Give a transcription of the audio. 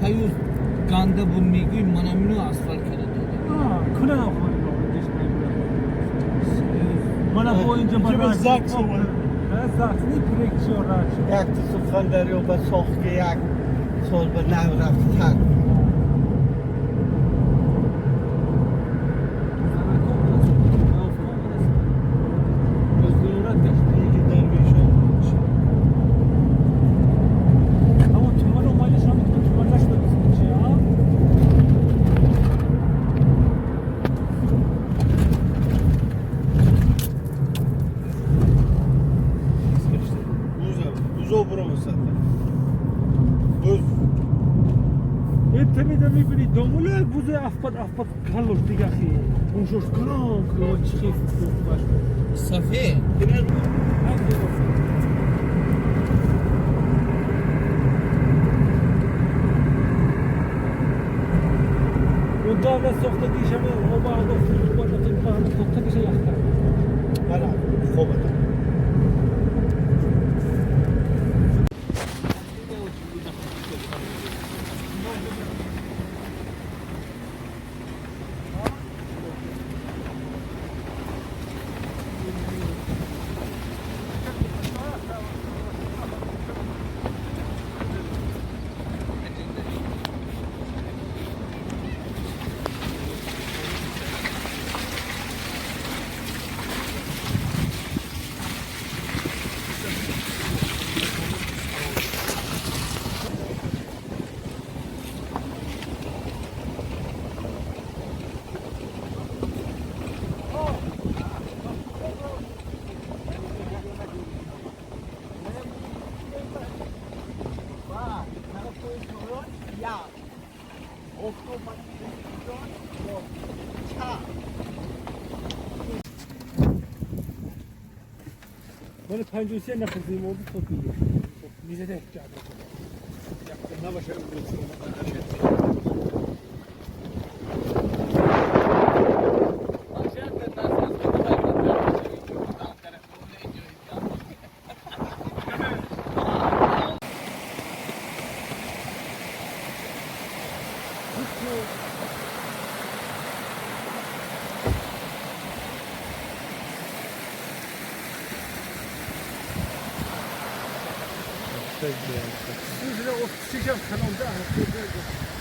Союз ганда буд мегӯй, манамино асфалт карда дода. Кунам мана бо инҷа. Закс. Як Сухандарё ба сохти як сол ба нав рафт так. Сафед. مال 53 نفر زي موضوع صوتية میزده. نباشه. Siz de o sıcak kanalda.